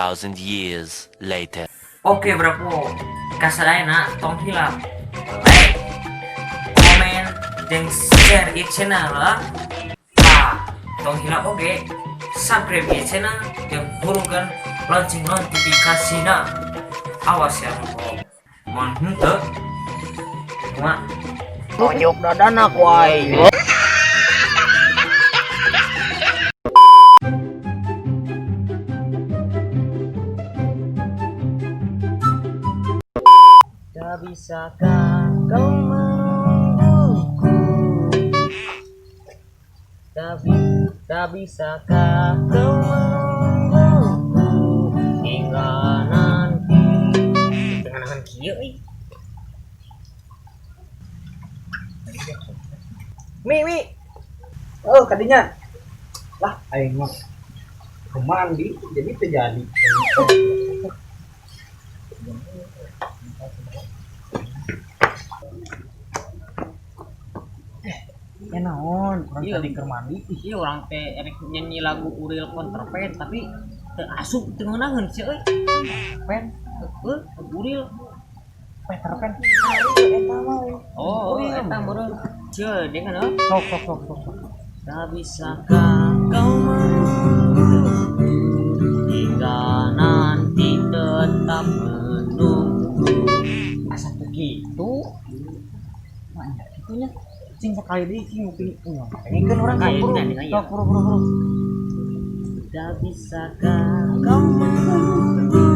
2,000 years later. Oke bro, kasadayana tong hilap like, komen, dan share di channel. Nah, tong hilap oke subscribe di channel dan hurungkeun lonceng notifikasina. Awas ya bro, mun henteu kumaha? Tonjok dadana ku aing. Tak bisakah kau menungguku? Tak bisakah kau menungguku hingga nanti? Jangan kieu euy. Mi mi. Oh, kadinya. Lah, aing mah ke mandi jadi terjadi. Ya naon, urang Iya. tadi keur mandi. Iya, urang teh erek nyanyi lagu Uriel Counterpen tapi teu asup, teu ngeunaheun sih euy. Pen, Heuh, Uriel. Peter Pan. Oh, eta meureun. Ceuk, dengan heuh. Sok sok sok sok. Sok. Tak bisakah kau menunggu hingga nanti tetap menunggu? Asa teu kitu. Mah nya kitu nya. Cing sekali deui cing nguping. Dengekeun urang sok Kayak buru. gini, Sok buru buru buru. Tak bisakah kau menunggu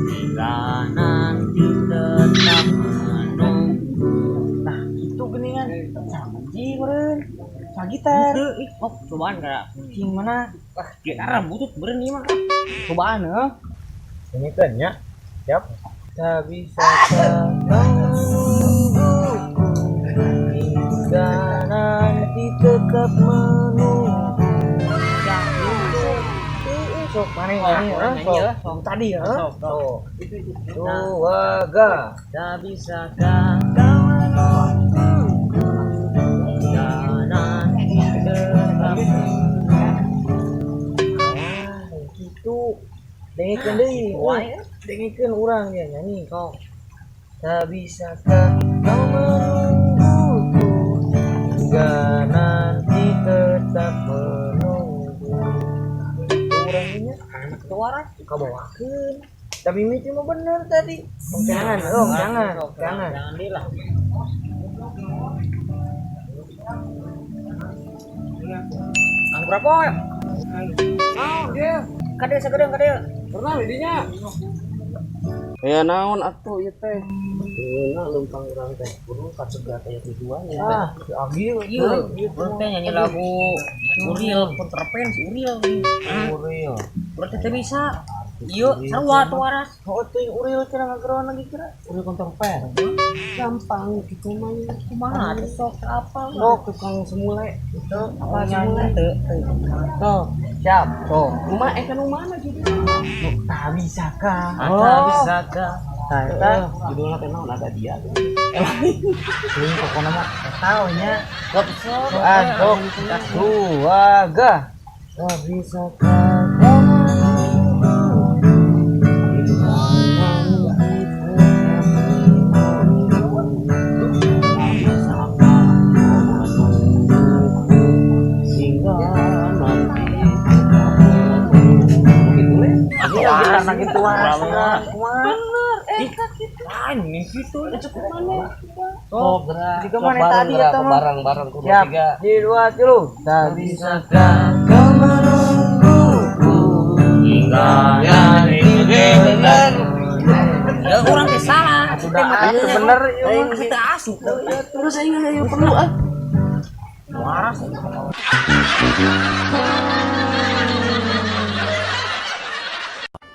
hingga nanti tetap menunggu? Nah, kitu geuningan. Saji meureun. Sagitar. Henteu, ih, oh, cobaan gara. Cing mana? Ah, gitar butut meureun ieu mah. Cobaan heuh. Dengekeun nya. Siap. Tak bisakah kau menungguku hingga nanti tetap menunggu? Ya, gitu. Sok mana Oh, nyanyi, orang eh? nyanyi, Sok. ya. Sok tadi ya. Sok, Sok. Dua ga. Tak bisakah kau menungguku hingga nanti tetap Ah, gitu. Dengekeun deui. Wae. Dengekeun urang dia nyanyi kau. Tak bisakah kau menungguku hingga nanti tetap menunggu? Urang ini anak Suara kabawakeun. Tapi mimiti mah bener tadi. Oh, jangan, oh, jangan, jangan. Jangan deui lah. Kang berapa ya? Oh, dia. Kade sagedeung kade. Pernah dinya. Ya naon atuh ieu teh? Nah, lempang urang teh kudu kacegat aya tujuan ya. Ah, si Agil. Iya, urang teh nyanyi lagu Uriel Counterpen si Uriel. Uriel. Urang teh teu bisa. Iya, sarua tuh waras. Oh, tuh yang Uriel kira ngageroan lagi kira. Uriel Counterpen. Gampang gitu mah. Kumaha atuh sok apa? Oh, tukang semule. Itu Apa nyanyi semule? teu. Tuh, siap. Tuh. Rumah eh kan mana judulnya? Tak bisakah? Tak bisakah? Nah, eta Judulnya teh naon ada dia. ini pokoknya mah eta we nya. Sok sok. Soan, sok. Dua, ga. Tak bisakah kau menunggu hingga nanti tetap menunggu? Tak bisakah kau menungguku hingga nanti tetap menunggu. Gitu le. Iya, kita lagi tua. Kumaha? Lain nih gitu. Cukup mana? Sok, gerak. Jika mana tadi eta mah. Bareng-bareng kudu Siap. tiga. Di dua tilu. Tak bisakah kau menungguku Hingga nanti bener. Ya urang teh salah. Sudah itu bener ieu mah. Kita asup. Terus aing aya perlu ah. Waras.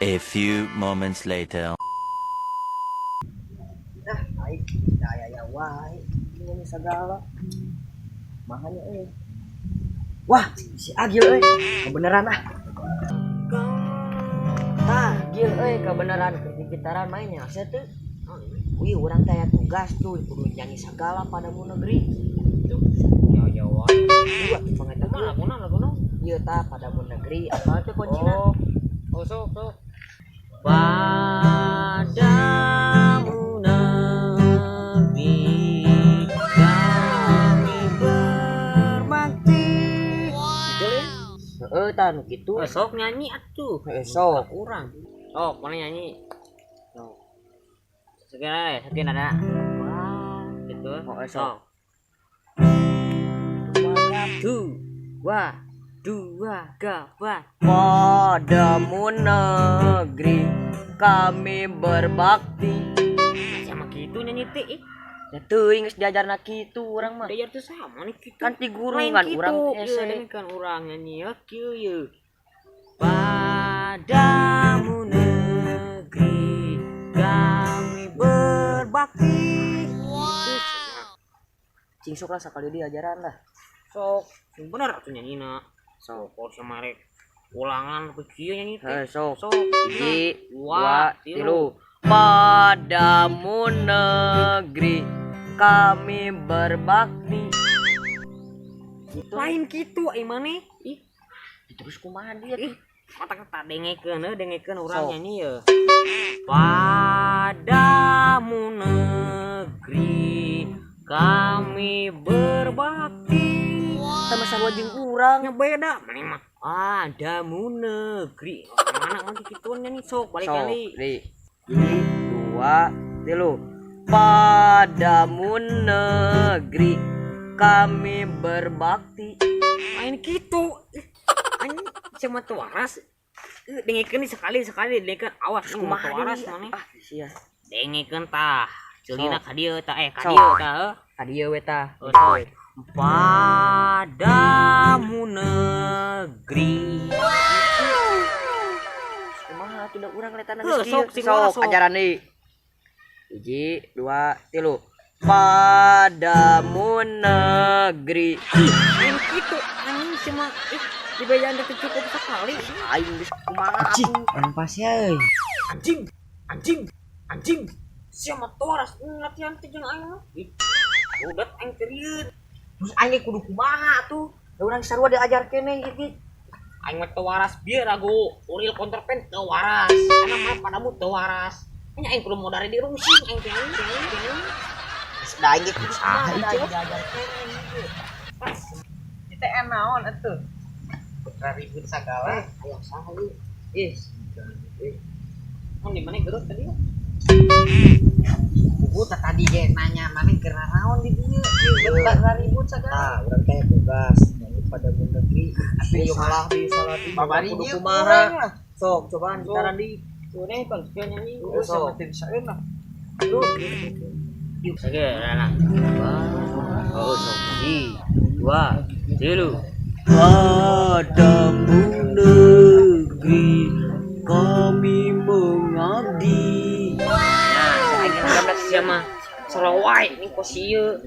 A few moments later. Nah, aing daya ya wae. Ini segala. Makanya euy. Wah, si Agil euy. Kebenaran ah. Tah, Gil euy, kebenaran keur gitaran mainnya asa teu. Wih, urang teh aya tugas tuh kudu nyanyi segala padamu negeri. Tuh, Ya ya wae. dua tuh pangetan. Kumaha laguna laguna? Ieu tah padamu negeri apa teh kuncina? Oh. Oh, sok sok. Padamu negeri kami berbakti. Gitu ya? Heeh, tah nu kitu. Oh, sok nyanyi atuh. Heeh, sok. Kurang. Sok, mana nyanyi? Sok. Sekian ya, sekian ada. Wah, gitu. Oh, sok. Dua, dua, gapat. Padamu negeri kami berbakti. Sama gitu nyanyi teh. Ih, Ya teuing geus diajarna kitu urang mah. diajar tuh sama nih gitu. Kan ti guru Lain kan gitu. urang Iya, hese. ini kan urang nyanyi ya kieu ye. Padamu negeri kami berbakti. Wow. Cing sok lah sakali diajaran lah. Sok, sing bener atuh nyanyina. Sok. Sok sama rek ulangan apa kieu nyanyi teh. Heh, sok. Sok. Hiji, Dua, dua, tilu. tilu. Padamu negeri kami berbakti. Gitu. Lain kitu ai maneh. Ih, Terus kumaha dia? ih, otak tak dengekeun heuh, dengekeun urang Sok. nyanyi ye. Padamu negeri kami berbakti. Sama sarua jeung urang. Nya beda maneh mah. Padamu negeri. Mana mah kituan nyanyi sok balik Sok, kali. nih. Hiji, dua, tilu. Padamu negeri kami berbakti. Lain kitu. Ih, anjing sama teu waras. Ih, dengekeun nih sekali sekali dengekeun awas kumaha teu waras maneh. Ah, sia. Dengekeun tah. Ceulina ka dieu tah ka Sok. dieu tah heuh. Ka dieu we tah. Oh, sok. Padamu negeri. Kumaha atuh da urang letana Heuh, geus kieu. sok, sing waras, Sok sok. ajaran deui. Hiji, dua, tilu. Padamu negeri. Lain kitu anjing cuma ih dibejaan teh cukup sekali. Aing geus kumaha atuh. Pas ya euy. Anjing, anjing, anjing. Siapa teu waras latihan teh jeung aing mah. Ih, udah aing teriut. Terus aing kudu kumaha atuh? Da urang sarua diajar keneh ieu. Aing mah teu waras bieu ragu Uril konterpen teu waras. Karena mah padamu teu waras. Nya aing kudu modare di rungsing aing teh anjing anjing. Geus da aing ge kudu kumaha da aing diajar keneh ieu. Kita naon atuh? Putra ribut sagala. Aya saha ieu? Ih, Mun di mana gerut tadi? Buku tah tadi ge nanya maneh keur naon di dieu? Putra ribut sagala. tah urang teh tugas nyanyi padamu negeri. Atuh salah di salah di. Babari Kudu dieu kumaha. kurang lah. Sok cobaan gitaran di. Urang kan kieu nyanyi. Heeh, Sok. sama tim saeun lah. Oke, lah. Oh, sok. Hiji, dua, tilu. Padamu negeri kami mengabdi. Nah, aing gambar sia mah solo wae ini kos ieu.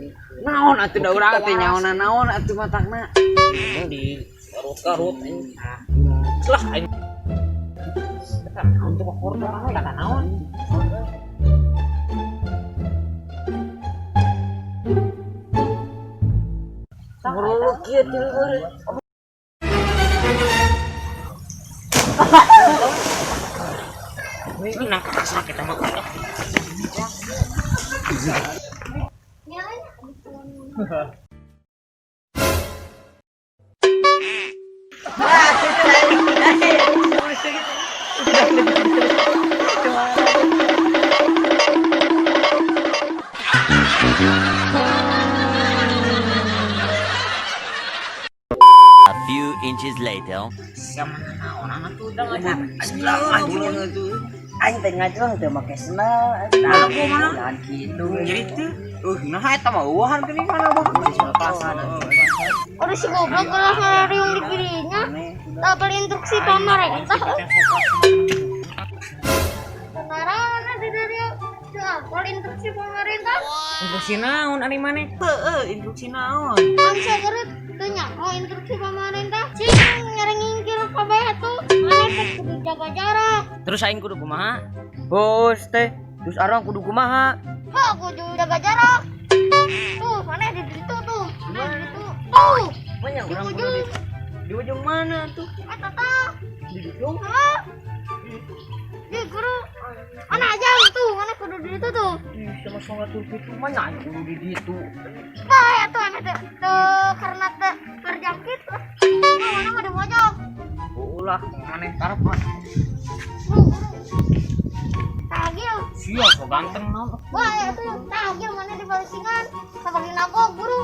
Naon atuh da urang teh nyaona naon atuh matakna. Di garut-garut aing. Lah aing. Eta naon tuh kokor teh naon eta naon? Nguruluk kieu tilu eureun. Ini nang kasar kita mah. A few inches later. Siapa naon atuh udah ngajar. Aing teh ngajeng teu make sendal. Nah, aku mana? Jangan kitu. Jadi teu. Nah eta mah eueuhan geuning mana bang. Udah si goblok kalau ngariung di dirinya tak berinstruksi pemerintah. Benaran ada dari apal instruksi pemerintah. Instruksi naon ari maneh? Heueuh, instruksi naon? Bangsa gerut teu nyaho instruksi pemerintah. Cing nyerengingkir kabeh atuh. Maneh teh kudu jaga jarak. Terus aing kudu kumaha? Bos teh, terus arang kudu kumaha? Hah, kudu jaga jarak. Tuh, maneh di situ tuh. Maneh di situ. Tuh, Banyak di urang kudu ujung. di ujung mana tuh? Eta tah. Di ujung. Hah? Di guru. Mana aja tuh, mana kudu di ditu tuh. Ih, sama sholat itu mah nya kudu di ditu. Bae atuh ame teu teu karena teu terjangkit. Nah, mana mah di pojok. Ulah maneh karep mah. Guru, guru. Tagil. Sia so ganteng naon. Wah, ya tuh tagil mana di balisingan sama di nagog guru.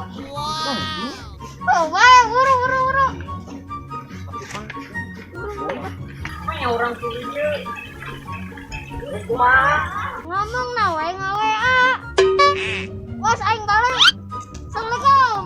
Oh, wah, guru, guru, guru. Mah urang tuh ieu. Kumaha? Ngomong na wae ngaWA. Bos aing balik. Assalamualaikum.